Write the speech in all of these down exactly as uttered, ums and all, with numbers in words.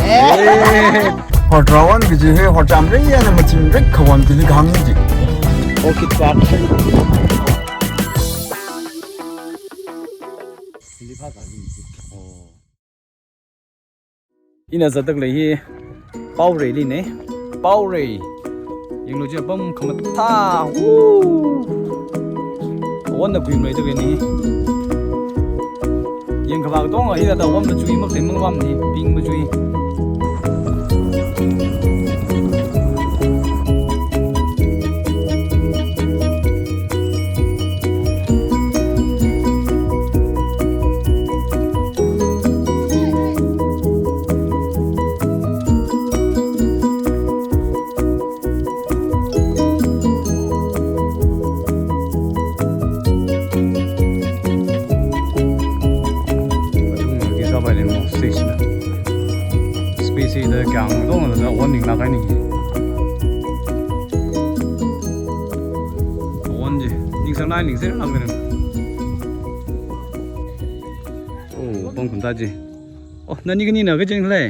Eh. Hotrawon kaji hi hotcham ring yana machim ring kawon kaji kahāng ji. Orchid Park. Ina zatdalei hi Paorei lina. Paorei. Yanglu chi apam khamathā. Woo! Awonna kuimeida leina. Yangkhavā katonga hithāda awon machui makatei mangvamna, ping machui. Athumna kisa bai lemo stage na. Space da kyang dong da awon ninglāk kahaina. Awon chi, ningsanglāk ningsanglāk kahaina. Oh, pang khun ta chi. Oh, nani khanina kachang lei.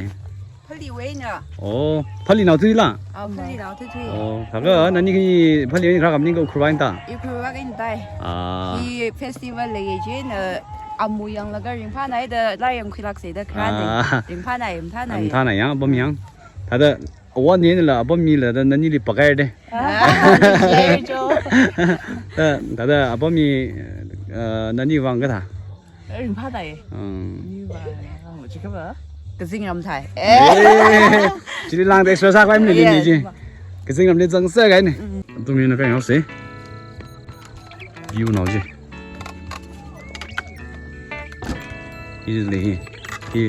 Phaleiwui eina. Oh, phaleinao thuila? Ah, phaleinao thuithui. Oh, thākha nani khi phaleiwui eina kharā kap ning ko khurwai ta? I khurwai kahaina tai. Ah. Hi festival lei chieina amu yanglaga ringphānāi da, laa yangkhuilāk sāda kharā dei. Ah. Ringphānāi, ringphānāi. Ringphānāi yang, apam yang. Thāda awon nila, apam mila da nanili pakaida. Ah, share jo. Thā, thāda apam mi, eh, nani vang kathā? Ringphānāi. Hmm. Ni vang, vang lo chikaba. Kazingram thai. Eh. Eh. Chili lāngda express sākhavai mili ni chi. Yes. Kazingramli zangser kahaina. Mm. Athum hina kayang haosa. View nao chi. Hi lei hi. Hi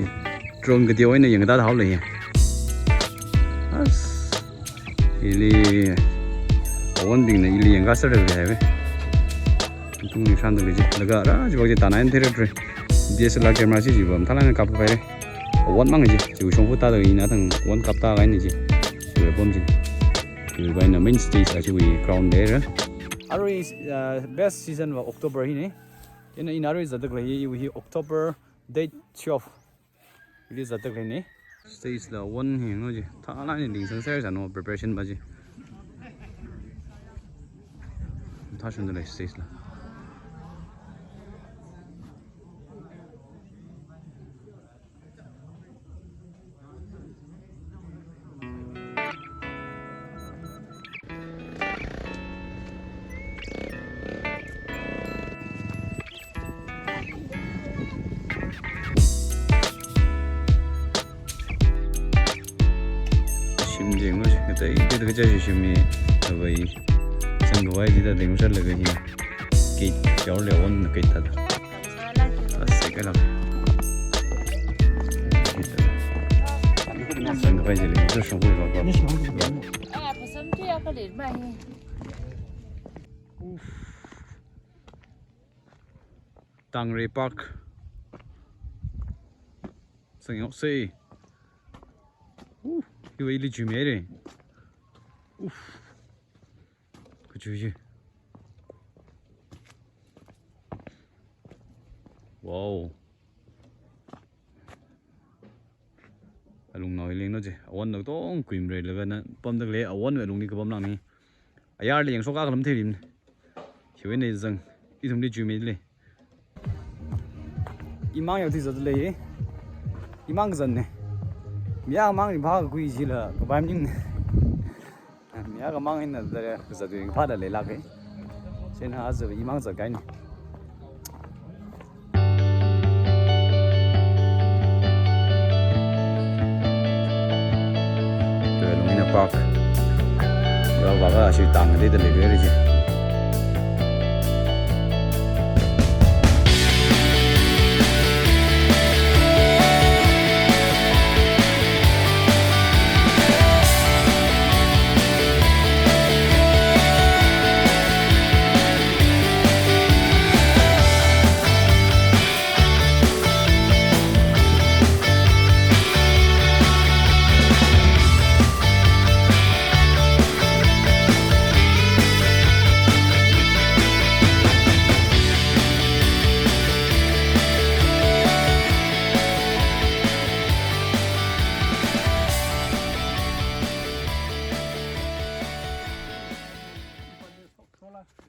drone kateowui eina yangda haolei hi. As. Hili awonbingna ili yangkasāra lei haiva. Tungli shānda lei chi. Laga rā chivak chi Tanai territory. D S L R camera chi chiva mathālāk eina kapkhavai. Awon mang chi. Chiwui shongfa thāda ina thang awon kapta kahaina chi. Chiwui apam chi. Chiwui eina main stage a chiwui crown leira. Arui, uh, best season va October hina. Ina, ina arui zatdalei hi, iwui hi October date twelve. Ili zatdaleina. Stage la awon hi no chi. Thālāk eina ningsang ser sāno preparation va chi. Thāshunda lei stage la. Shim jeng lo, katai, katai, kaja shim mi, awai, zangkhavai jida deng sālaga hi, gate, yaor le awon gate thāda. Asek alam. Zangkhavai jili, jo shong hui va va. Ah, pasam tu ya ka le ma hi. Tangrei Park. Sang yok sei. Uh, iwui ili chuimeira. Uf. Kachui chi. Wow. Alung nao hi leng no chi. Awon nao tong kuimreilaga na pamdalei awon alungli kapamlākna. Ayarli yangshoka kalam theirim. Hiwui eina zang, ithumli chuimeilei. Imang yaothui zatdalei. Imang kazanna. Miya mang ringphā kakhui jila, kapai maningna. Miya kamang eina zatdalei, kazatwui ringphāda leilāka. Chieina aja imang zatkahaina. Tualung ina park. Rāvākha ashi tangli da leira chi.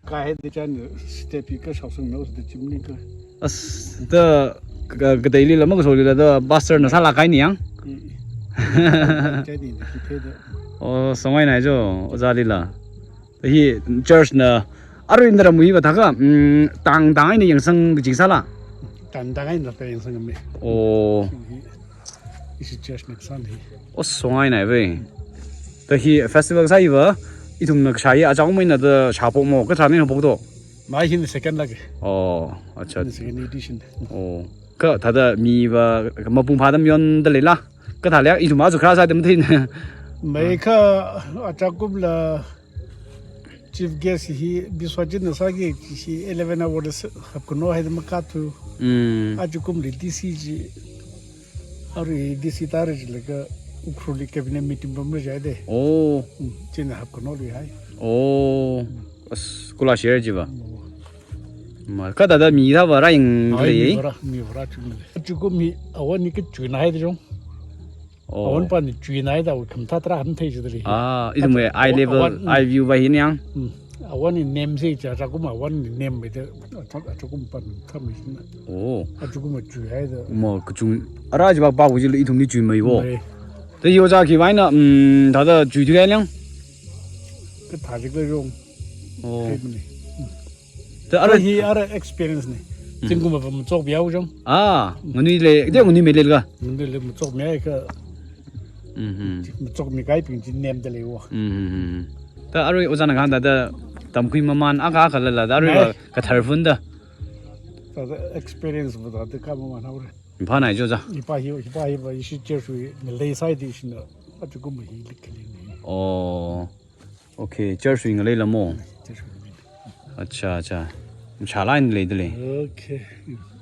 Kahaida chān step hi kashaosang nao sāda chimni ka. As, da, ka, kateilila, makasolila, da pastor na sālāk kahaina yang. I, i. Chānina, hi theida. Oh, songai nai jo, ojālila. Hi church na, arui naram hiva thākha, mm, tang tang eina yangsang kaji sāla? Tang tang eina thāda yangsangmi. Oh. Hi, hi, ishi church na kasāna hi. Oh, songai nai ve. Da hi festival sāhiva, ithumna kashā hi achākum eina da shāphok mo, kathā eina phok to? Mai hina second lāka. Oh, acha. Hina second edition. Oh. Kathāda miva mapung phāda mayonda leila? Kathā lei, ithum aja khara sāda matheina. Mai kha achākumla chief guest hi Biswajit na sāki, hi eleven hour da s-, hapkano haida makathu. Mm. Ajakumli D C ji, arui D C tāra jilaga Ukhrulli cabinet meeting pamra jihai de. Oh. Mm, china hapkano luihai. Oh. As, kula share jiva. Mm. Ma, kathāda mi thāva rāyang ai, lei. Mi vāra, mi vāra chun. Ajakum hi awan hi kachuina haida jong. Oh. Awan pān chuina haida khamathā tarā ham thei jida lei. Ah, ithumwui eye level, awan, eye view va hina yang. Mm. Awan hi nem se cha, ajakum awan hi nem me de, aja-, ajakum pān khami sina. Oh. Ajakum chu haida. Mo, kachung, ara jiva pa wuji ithumli chuimei wo. Mei. Da hi ojā khiwui eina, mm, thāda chuithui yang. Kathā jikla jong. Oh. Thei mani. Mm. Da ara hi ara experience ni. Mm. Zingkum va machokmi yao jong. Ah, nganuili, de nganuimeili ka. Nganuili machokmi ka. Mhm. Machokmi kahaibing chi nemda lei wo. Mhm. Da arui ojāna kahāng thāda tamkhui mamān akha akha lala, da arui va kathar funda. Thāda experience va thāda kha mamān haora. Phānai jo ja. Hi pa hi, hi pa hiva ishi church wui ngalei sāda ishina ajakum hi likli ni. Oh. Okay, church wui ngaleila mo. Church wui ngalei. Acha, acha. Mashālāk eina leida lei. Okay.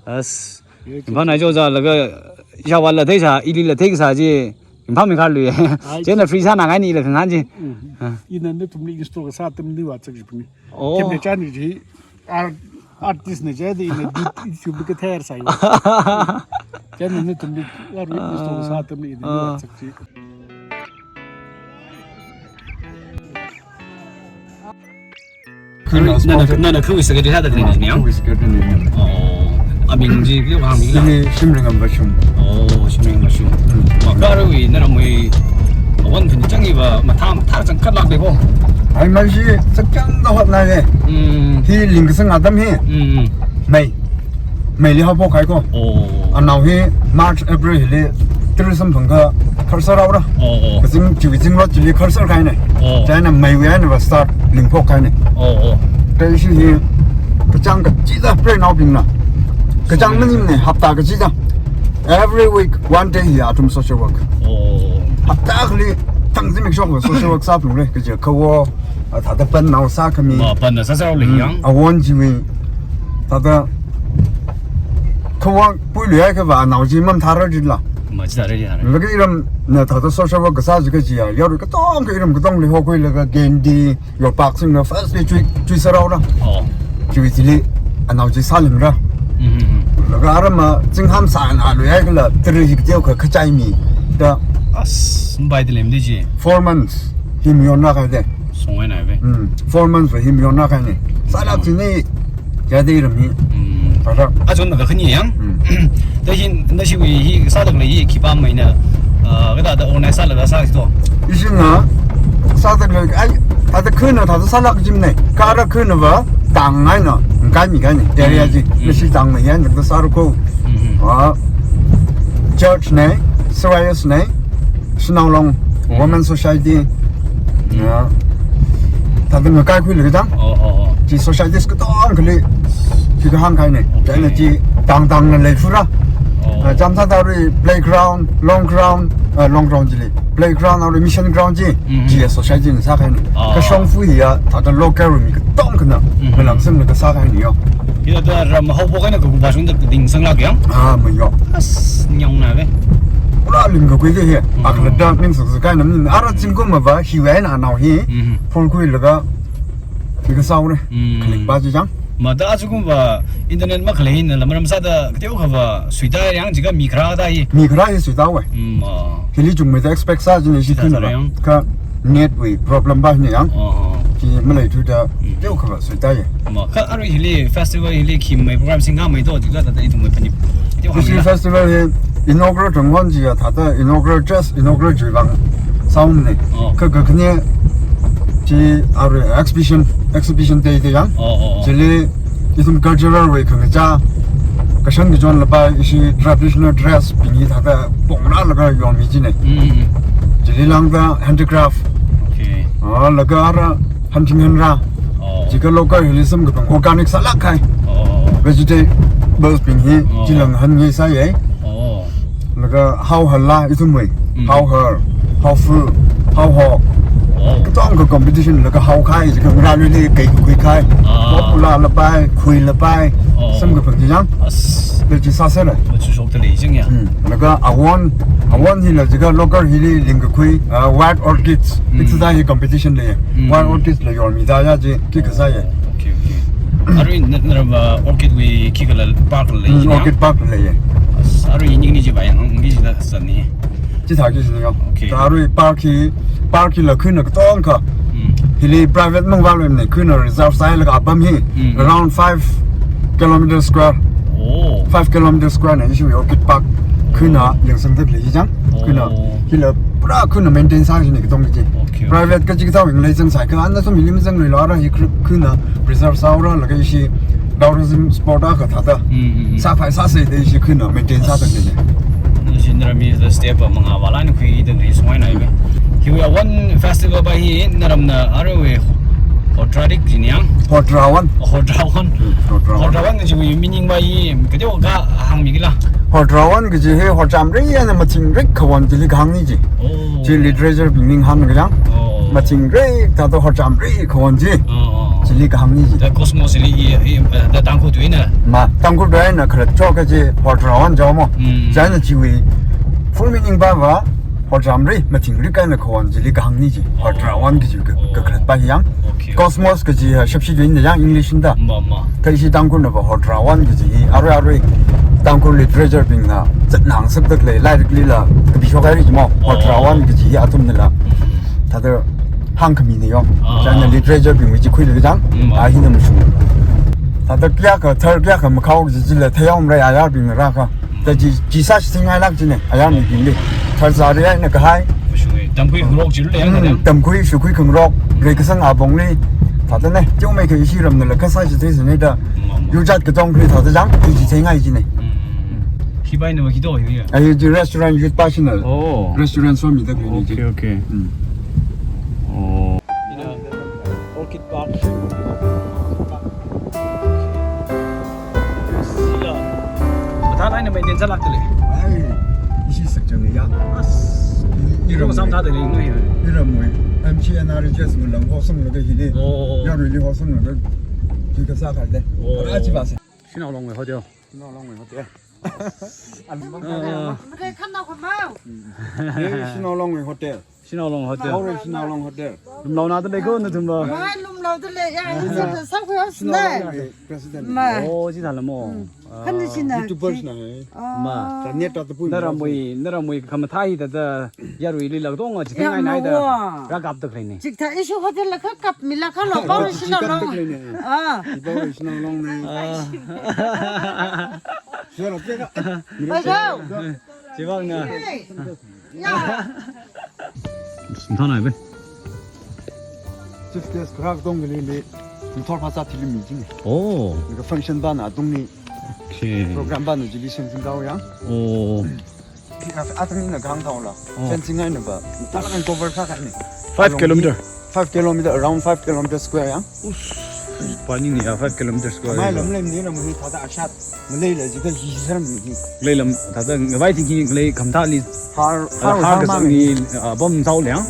As. Okay. Phānai jo ja laga, ya wala thei sa, ilila thei sa ji. Imphangmi khalui. Ai. Chieina free sāna ngai ni ila khangan ji. Mm. Ah. Ina nathumli install kasā atamli vāchak jipni. Oh. Kemne chani ji. Ar-, artist na jida ina YouTube ka thayar sai. Chieina nathumli, arui install kasā atamli ina vāchak ji. Nana, nana, nana khawui secretary sāda khalei ni yang? Khawui secretary ni. Oh, aming chi kayākha hāngmila? Ini Shimlingam Vashum. Oh, Shimlingam Vashum. Hmm. Ma, kha arui naramwui awan thun chang hiva mathā, mathā changkhatlāk lei ko. Ai, mashi changkhat da hotnai lei. Hmm. Hi lingkasang atam hi. Hmm. May. Mayli haophok kahai ko. Oh. Anao hi March, April hili tourism phangkha kharsar haora. Oh, oh. Kazing, chiwui zingrot chili kharsar kahaina. Oh. Chieina May wui eina va start lingphok kahaina. Oh, oh. Kha ishi hi kachāng kachida preinaobingna. Kachāng maningmana, hapta kachida. Every week, one day hi athum social work. Oh. Hapta akhali thang zimiksho social work sāphalungra, kaja khawo, ah, thāda pannao sākhami. Ma, panna sāsālei yang. Mm, awon chiwui. Thāda khawo puiluihai kha va anao chi mamathārar jila. Ma, chithārar jila. Laga iramna thāda social work kasā chi kajiya, yarui katongkha iram katongli hokhuilaga Gandhi, Yorpak singna first li chui, chuiserhaora. Oh. Chiwui chili anao chi sālingra. Mm-hmm. Laga aramva zingham sāna luihai kala tara hi kateokha kachai mi da. As, mbai da lem de ji. Four months hi mayonra kahaide. Songai nai ve. Mm. Four months hi mayonra kahaina. Sālāk chini, ya de iram hi. Mm. Para. Achon na kakhani yang. Mm. Da hin, nashiwui hi sāda khalei hi khipā maina, ah, kathāda organize sālaga sāki to? Ishina sāda khalei, ai, thāda khana, thāda sālāk jimna. Kha ara khanava tang eina ngaimi kahaina. Area chi. Mm. Nashi tang mai yan da sāra ko. Mm-hmm. Ah, church na, C Y S na, Shanao Long Women Society. Mm. Ya. Thāda ngakaikhuilaga chang. Oh, oh, oh. Chi societies katongkhali hi kahāng kahaina. Okay. Chieina chi tang tangna leifura. Oh. Ah, chāmsāda arui playground, long ground, ah, long ground chili. Playground arui mission ground chi, mm-hmm, chi ya society na sākahaina. Oh. Kashongfa hiya, thāda local mi katongkhana, mm-hmm, malangsamlaga sākahaina yo. Hithāda ram haophok eina kakup vāshungda dingsanglāk yang? Ah, mayo. As, nyong na ve. Pura lingkakhui de hi. Mm. Akhalatta ningsak sākahaina mi, ara zingkumva hiwui eina anao hi, mm-hmm, phorkhuilaga hi kasāhaora. Mm. Khaling pa chi chang. Ma da ajakumva internet makhalei hina lam ram sāda kateokha va suita yang jiakha mi kharā da hi. Mi kharā hi suita ve. Mm, ah. Hili chungmeida expect sā jina ishi khana va. Suita yang. Kha net wui problem pa hina yang. Oh, oh. Chi maleithuda, Mm. teokha va suitāya. Ma, kha arui hili festival hili khi mai program singkhamei to, jiakha thāda ithum mai phanit. Teo History hāngla. Festival hi inaugural tongkhon chiya thāda inaugural, just inaugural chiwui vang sāumana. Oh. Kha kakhane chi arui exhibition, exhibition day da yang. Oh, oh, oh. Chili ithum cultural wui khangachā, kashan kachon lapai, ishi traditional dress bing hi thāda pongrālaga yangmi china. Mm, mm, mm. Chili lāngda handicraft. Okay. Ah, laga ara hanthing hanrā. Oh. Jiakha local hili samkaphang organic sālāk kahai. Oh. Vegetables bing hi Oh. chila ngahānngai sāya. Oh. Laga hao hala ithumwui. Mm. Hao har, hao fu, hao hok. Oh. Katonga competition laga hao khai, jiakha ngarāluili kaikakhui khai. Ah. Pop pula lapai, khui lapai. Oh. Samkaphang chi yang. As. Kha chi sāsāla. Machushokta lei jing ya. Mm. Laga awon, awon hila jiakha local hili lingkakhui, ah, wild orchids. Mm. Picture hi competition lei. Mm. Wild orchids la yormida ya chi, khi kasā ya. Okay, okay. Arui na, na, uh, orchid wui khikhala park la lei Mm, jing ya? Orchid park la lei ya. As, arui ningli chi va yang, ngi chi la sani. Chithā khi sini ya. Okay. Arui park hi, park hila khuina katongkha. Mm. Hili private mangva loi ne, khuina reserve sāhailaga apam hi. Mm. Around five kilometer square. Oh. Five kilometer square na ishi orchid park. Khuina Oh. yangsangda lei jang. Oh. Khuina, hila pura khuina maintain sā china katong chi. Okay, okay. Private kachi kathā wui ngalei zangsai kha, ana sum hili mazangluila ara hi khu-, khuina preserve sāhaora laga ishi tourism spot akha thāda. Mm, mm, mm. Sāphai sāsāda ishi khuina maintain sāda lei. Nashi naramli the step mangā va lan khuida ngai sungwai nai ve. Hiwui awon festival va hi naramna aruiwui Hodrarik jin yang? Hodrawan. Hodrawan. Mm, Hodrawan. Hodrawan kajiwui meaning va hi kateokha hāngmikhala? Hodrawan kaji hi horchamri eina mathingrik khawon chili kahāngna ji. Oh. Chi literature bing ngahānka yang. Oh. Mathingrik thāda horchamri khawon chi. Oh, oh. Chili kahāngna ji. The cosmos li i, i, uh, the Tangkhul tuina. Ma, Tangkhul tuina khalat chok kaji Hodrawan jao mo. Mm. Chieina chiwui full meaning va va horchamri mathingrik eina khawon chili kahāngna ji. Hodrawan kaji ka, Oh. kakhalat va hi yang. Okay. Cosmos kaji, uh, shapshi tuina yang English na da. Ma, ma. Kha ishi Tangkhulna va Hodrawan kaji hi arui arui Tangkhul literature bingna zatnang saktak lei, lairiklila kapi shokhaira ji mo. Oh. Hodrawan kaji hi athumnala Mm. thāda hāngkhamina yo. Ah. Chieina literature bingwui chi khuilaga jang. Mm. A hina mashung. Thāda kayākha thar kayākha makhao kaji chila theihaomarai ayarbingna rākha. Thāda chi, chi sāshithaingailāk china, ayarmibingli. Thar zari eina kahai. Mashung e, tamkhui khangarok chili ya Mm, kha da. Tamkhui shukhui khangarok, reikasang apongli. Thāda ne, teomeikha ishi ramnala kha sāshithei sāni da. Mm, mm. Yur jat katongli thāda jang, khi chitheingai china. Mm. Khi va ina va khi to hi ya? Ahi chi restaurant youth personal. Oh. Restaurant somida khuini chi. Okay, okay. Mm. Oh. Ina Orchid Park. Sila. Mathālāk eina maintain sālākta lei. Ai, ishi sakchang ya. As. I, iram Iram sam thāda lei ngai. Iramwui M G N R G S wui lāng hosanglaga hili. Oh. Yaruili hosanglaga. Chi kasā khaida. Oh. Ara chi va se. Shinaolongwui Hotel. Shinaolongwui Hotel. An- Ah. Makai khanna khumau. Eh, Shinaolongwui Hotel. Shinaolong Hotel. Haora Shinaolong Hotel. Lumlaona da lei ko nathum va. Mai lumlao da lei ya, Ah. isa da sa khuya Shinaolongwui sne. President. Ma. Oh, chithāla mo. Mm. Ah. Khani china. YouTubers na hai. Ah. Ma. Tane ta tapu. Naramwui, naramwui khamathā hi thāda yaruilila katonga chitheingainai da. Ya, ma wa. Rākaptak leina. Chithā ishi hotel la kha kapmila kha lo, Haora Shinaolong. Chi kaptak leina. Ah. Iba Shinaolong ne. Ah. Shira kya. Ba jao. Chivang na. Hey. Ya. Sinthana be. Chief guest kharā katongli li, Ningthor Phasā thili mi jing. Oh. Nika function vāna atungli. Okay. Program vāna chili shen jing kao yang. Oh. Atungli na gang thaola. Oh. Fencing eina va. Tala kan cover kha kani. Five kilometer. Five kilometer, around five kilometer square yang. Us. Pani ni ya five kilometer square. Mai lam lem ni ram hi thāda ashat. Maleila jiakha hi saram ni. Leilam thāda ngavai thing hi lei khamathāli. Har, Har, har, har har kasang mang ni, ah, bom zao liang.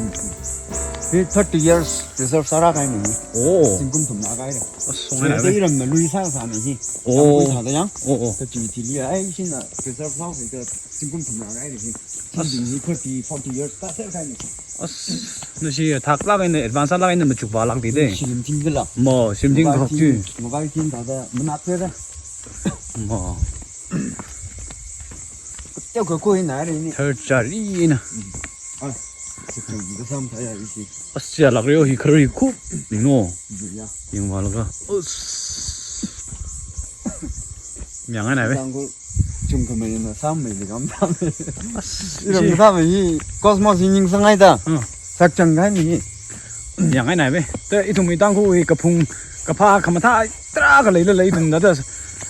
Hi thirty years preserve sāra kai ni. Oh. Zingkum thumna kai re. Asong Sila na dei be. Ramna lui sāsā ni hi. Oh. Tamkhui thāda yang. Oh, oh. Kachi thili ai shina preserve sāsā ka zingkum thumna kai re hi. As. Thing hi thirty, forty years ta sāra kai ni. As, nashi thaklāk eina advance lāk eina machukphalākta de. Shilin thing kala. Mo, shilin thing Mobile khok thing, chi. Mobile thing thāda manat se da. Mo. Teokha khuina re ni. Thar chari na. Mm. Ah. Sāchang da sāmathāya ishi. As, chiyālākra yo, hi kharar hi khup, ning no. Ya. Yangvālaga. As. Mayāngainai ve. Tangkhul chungkhameina sāmei li kam sāmei. As, iram ishi sāmei hi cosmos hi ningsāngai da. Hmm. Sāchang kahaina hi. Mayāngainai ve. Te ithumwui Tangkhul hi kaphung, kaphā, khamathā tarākha leilala ithum nada.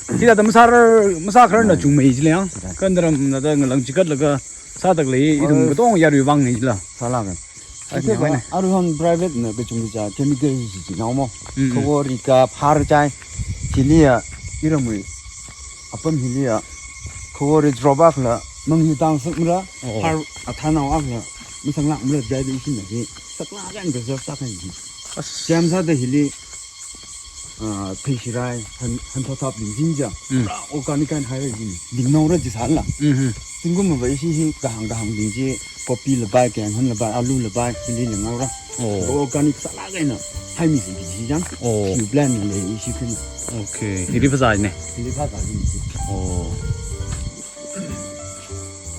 Hithāda masārar, masākhararna chungmei jilei yang. Khandaramna da ngalang chikatlaga sāda khalei ithum katonga yaruiwui vang nei jila. Sālāka. Ai, ithei mayāngainai. Aruihon private na kachungkha chemical chi chi nao mo. Mm, mm. Kawori ka phar chai. Hiliya iramwui apam hiliya kawori drop akhala mangyu tang sakmara. Oh. Phar athānao akhala masanglākmara jai da ishina hi. Saklāk eina preserve sākahai hi. As. Chiyam sāda hili ah, pheishirai, han, hanthotap lingzin ja. Mm. Pura organic eina haira jin. Lingnaora jisāla. Mhm. Zingkum mavai ishi hi kahāng kahāng ling ji, copy la bai, kayānghan la bai, alu la bai, hili lingnaora. Oh. Organic sālāk eina haimi si ji jang. Oh. Tube line lei ishi khun. Okay. Hili phazā ne? Hili phazā jin ji. Oh.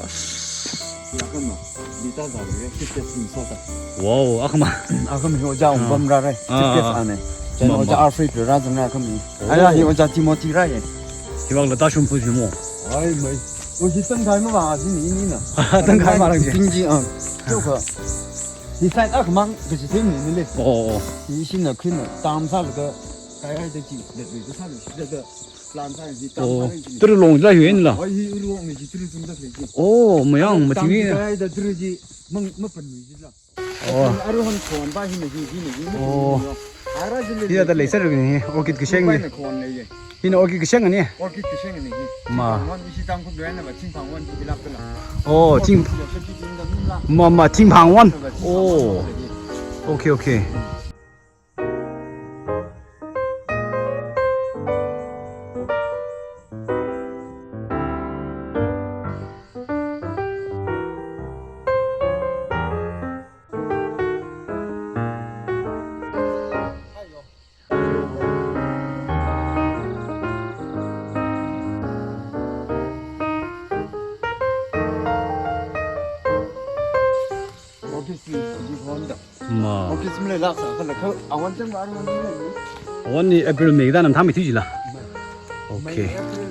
As. Akhama, lita da re, chief guest ning sota. Wow, akhama. Akhama hi ojā Ungpam rāra, ah, chief guest ah, ah, ane. Chieina ma, ma, ojā Alfred rāzanga akhama hi. Oh. Aya hi ojā Timothy rāya. Hiwui vang la ta shumphu shimo. Ai, mai. O hi tangkhai mavā jin ni na. Tangkhai mavā jin. Ting ji, ah. Choka. Hi side akhamang, kaji ting ni le. Oh, oh. Ishina khina, tam sālaga, kai ai da ji, le, le, sālaga, sālaga. Plan sāi ji tam, oh, sāi ji. Turu long la yuin la. Oi, hi uru long ni ji turu tung da ji. Oh, mayang, tam mating ji ni. Kai da turu ji, mang, mapan ni ji la. Oh. Aruihon khon ba hi ni ji, hi ni ji, mapan ni ji. Oh. Ara ji le. Hithāda leisāra ni, orchid kasheng ni. Bai na khon lei ye. Hina orchid kasheng ni. Orchid kasheng ni hi. Ma. Chingphang wan, ishi Tangkhul duaina ba, chingphang wan ji lak la. Oh, ching. Orchid ya shi ji da mun la. Ma, ma, chingphang wan. Ba, chingphang wan. Oh. Lei ye. Okay, okay. Notice ni, ni honda. Ma. Orchid mle lak sā khala kha, awan chang ba aruihon ni. Awan ni April, May da nam tham mi thui jila. May. Okay. May, April.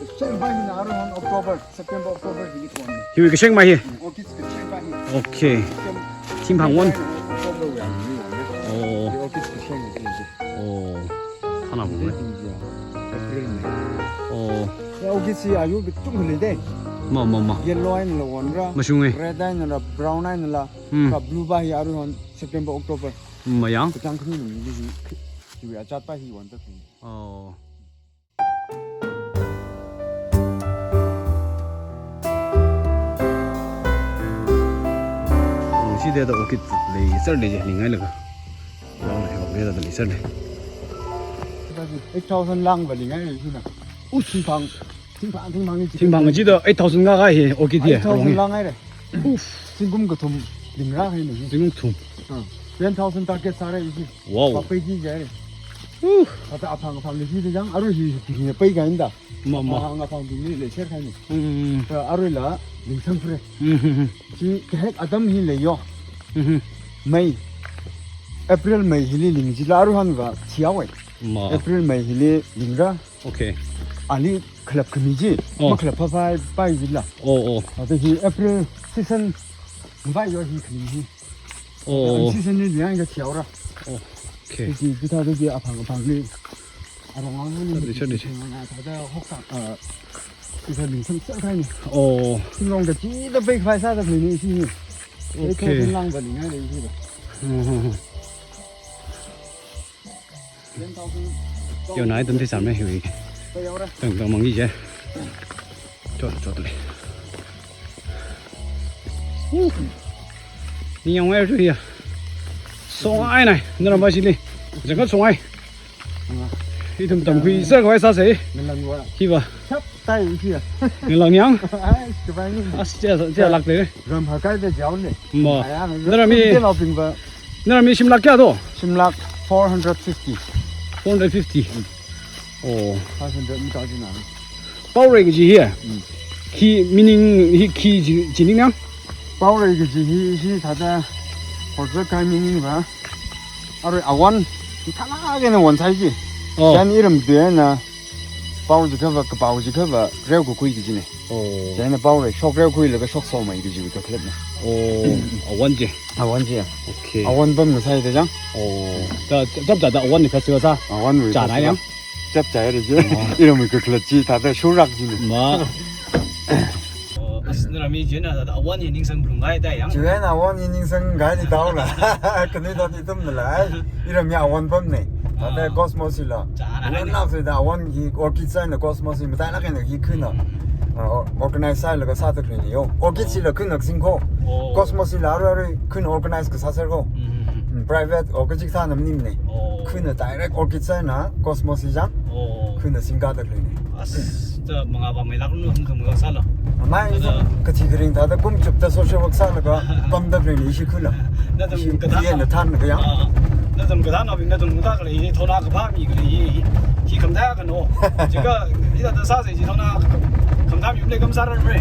Kasheng ba hi na aruihon October, September, October hi ni khon. Hiwui kasheng ba hi. Orchid kasheng ba hi. Okay. Kasheng. Chingphang wan. October wui ni. Oh. Orchid kasheng ni. Oh. Khana bu. April, May. Oh. Ya, orchid si ayu bitung hili de. Ma, ma, ma. Yellow eina la wanra. Mashunga. Red eina la, brown eina la. Hmm. Kha blue ba hi aruihon September, October. Mayang. Kachang khani ni hi, hi, hi, hi, achat ba hi wan ta khani. Oh. Chi de da orchid leisāra lei je, ningai laga. Lang lei, hok de da leisāra lei. Eight thousand lang ba lingai lei hina. Ush. Thingphang, thingphang, thingphang ni chi. Thingphang chi da eight thousand nga ka hi, orchid hi. Eight thousand lang ai re. Uff. Zingkum kathum lingra hai ni. Zingkum thum. Ah. Ten thousand target sāra ishi. Wow. Papai ji jai. Uh. Kata aphang aphang ni chi jang, aru hi hi hi pai ka inda. Ma, ma. Aphang aphang ni le share khai ni. Mm, mm, mm. Ka aru la lingsang phure. Mm, mm, mm. Chi kahek atam hi leiyo. Mm, mm. May. April, May hili ling ji la aruihon va chiawai. Ma. April, May hili lingra. Okay. Ali khalap khami ji. Oh. Makhalap phaphai pai ji la. Oh, oh. Ata hi April season vai yo hi khami ji. Oh, oh. Season ni liang ka chiaora. Oh. Okay. Ji ji ta ji aphang aphang ni. Arong ang ni. Sorry, sorry. Thāda hok ta, ah, season ni sam sa khai ni. Oh. Singlong da ji da bai khai sāda ni ni si ni. Okay. Lang ba ni ngai ni si da. Hmm, hmm, hmm. Yo, nai tam ti sam ne hui. Tang tang mang ji je. Chot, chot le. Uh. Ni yang wai tu ya. Songai nai, naram ba chili. Jangkhat songai. Ithum tamkhui sākhavai sāsa. Hi va. Chap tai hi ya. Ngalang yang. Ai, kabai ni. As, chia, chia lak le. Ram hakai da jao le. Ma. Ai, ang. Naram mi. Te lau ping ba. Naram mi shim lakh kya do? Shim lakh four hundred fifty. Four hundred fifty. Hmm. Oh. Five hundred mi ta jina. Pao rei kaji hi. Hmm. Khi meaning hi khi ji, ji ning yang? Paorei kaji hi, hi thāda horza kai meaning va. Arui awan, hi thālāk eina wan sai ji. Oh. Chieina iram tuina pao jiakha va, kapao jiakha va, reokakhui kajina. Oh. Chieina paorei, shokreokhuilaga shoksomei kaji kakhalatna. Oh, awan ji. Awan ji. Okay. Awan pam ngasai da jang. Oh. Da, chap da, da awan ni festival sā. Awanwui chāna festival. Yang. Chap chāra ji. Oh. Iramwui kakhalat chi, thāda shurak jina. Ma. Oh, as naramwui china thāda awan hi ningsang phalungngai da yang. Chieina awan hi ningsang ngaili taola. Kani thāda ithumnala. Iramwui awan pamna. Thāda, ah, Cosmos hila. Chāra awan haina. Lāksida awan hi orchid sāna Cosmos hi matailāk eina hi khuina. Mm. Ah, or-, organize sālaga sāda khaleina yo. Orchid, oh, hila khuina kasing ko. Oh. Cosmos hila arui arui khuina organize kasā sāra ko. Mm, mm, mm. Mm, private or kachikathā na maningmana. Oh. Khuina direct orchid sāna Cosmos hi jang. Oh. Khuina singkada khaleina. As, ta mangā va mai lāk nu hum kham ga sāla. Amai, thāda, kathi karing thāda kum chupta social work sālaga pamda khaleina ishi khuila. Nathum ishi kathā, iye na thanlaga yang. Ah, nathum kathānnaobing nathum kathā khalei, thona kaphā mi khalei, hi, hi khamthā kano. Jiakha, hithāda sāsa ji thona khamthā mi lei kam sārar re.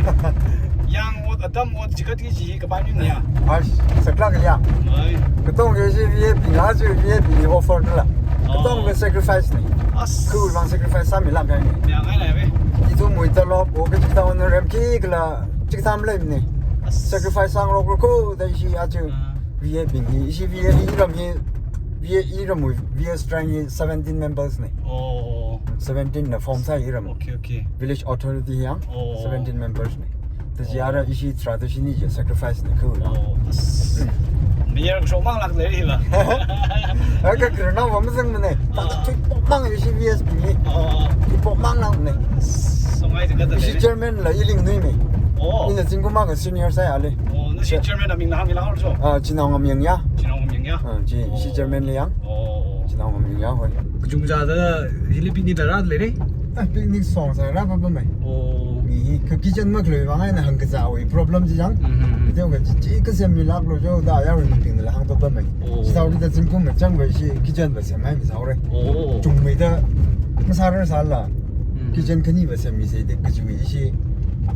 Yang ot, atam ot, jiakha ti ji kapai mi ya. Ai, saklāk ya. Ai. Katonga ishi V A P ngā ji V A P offer la. Oh. Katonga sacrifice na. As. Khu mang sacrifice sāmilākngai na. Ya, ngai la ve. Ithumwui talop, o kachikathā honorarium khikhala, chikathā maleimana. As. Sacrifice sāngarokra ko, da ishi aja. Ah. V A P hi, ishi V A P iram hi, V A P iramwui V A strength hi seventeen members na. Oh. Seventeen na form sāi iram. Okay, okay. Village authority yang, oh, seventeen members na. Taji, oh, ara ishi tharāda shini ji sacrifice na khu la. Oh, as. Mayar kashok mang lāk lei hi ba. Aka khararnao va mazangmana. Ah. Thāda thui pok mang ishi V S P ni. Oh. Thui pok mang lākna. Songai ji kata ishi lei. Chairman la ili nganuimei. Oh. Ina zingkum akha senior sāya lei. Oh, nashi chairman aming la hāngmilākra jo. Ah, Chinaongamyang ya. Chinaongamyang ya. Ah, chi, ishi, oh, chairman la yang. Oh. Chinaongamyang ya hoi. Kachungkha thāda hili picnic la rāda leira? Ah, picnic song sā rāpapamei. Oh. Mi hi, kha kitchen makhalei vang eina hāngkazāwui problem chi jang. Mm-hmm. Video kachi, chi kasemmi lāklo jo, da yaruibingla hāngpapamei. Oh. Chithāo kida zingkum machang va ishi kitchen va semhaimi sāhaora. Oh. Chungmeida masārar sāla. Mm-hmm. Kitchen khani va semmi sāda kajiwui ishi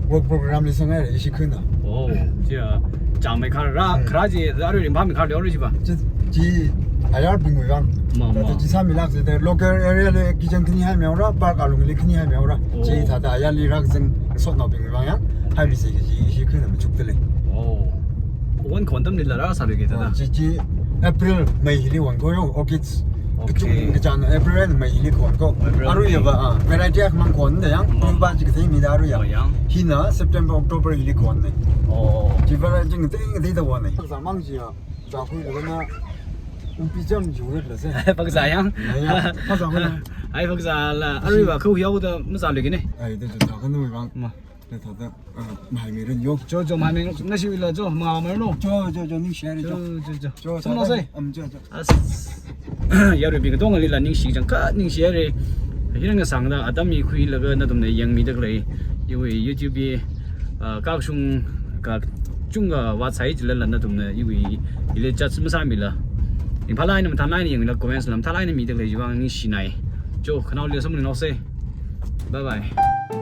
work program li sāngaira ishi khuina. Oh, chia, chāngmei kharā, hmm, kharā ji, arui ringphāmi kharā leora ji ba? Chi, chi, ayarbingwui vang. Ma, thāda, ma, chi sāmilāksa da, local area li kitchen khani haimi haora, park alungli khani haimi haora. Oh. Chi thāda ayarli rākazang sotnaobingwui vang yang, haimi sāki ji, ishi khuina machukda lei. Oh. Wan khon atamlila rāsāluiki thāda? Oh, chi, chi, April, May hili wan ko yo, orchids. Okay. Kachungkha chān April and May hili khon ko. April, May. Aruiya va, ah, variety akhamang khon da yang, mm, pung ba chi kathei mida aruiya. Oh, yang. Hina September, October hili khon na. Oh. Chi variety kathei kathei da wan na. Paksa mang jiya, zakhui da na, umpi jam jiu rit la se. Paksa yang? Ya, ya. Paksa mang. Ai, paksa la, arui va khu yao da mazāluiki ne. Ai, da, da, da, kanu vang. Ma. Da, da, da. Ah, mahaimi rin yo. Jo, jo, mahaimi, ngashiwuila jo, mahaimi rin no. Jo, jo, jo, ningshihaira jo. Jo, jo, jo. Jo, thumno thāda sai. Am, jo, jo. As. Yaruibing katongalila ningshi changkhat ningshihaira. Hina ngasāngda atam mikhuilaga nathumna yangmida khalei. Iwui YouTube li, ah, kakshung kachungkha vātsai jilala nathumna iwui ili judge masāmila. Ringphālāk eina mathālāk eina yangla comments la mathālāk eina mida khalei chiwui vang ningshinai. Jo, khanaoli samphangnaosa. Bye bye.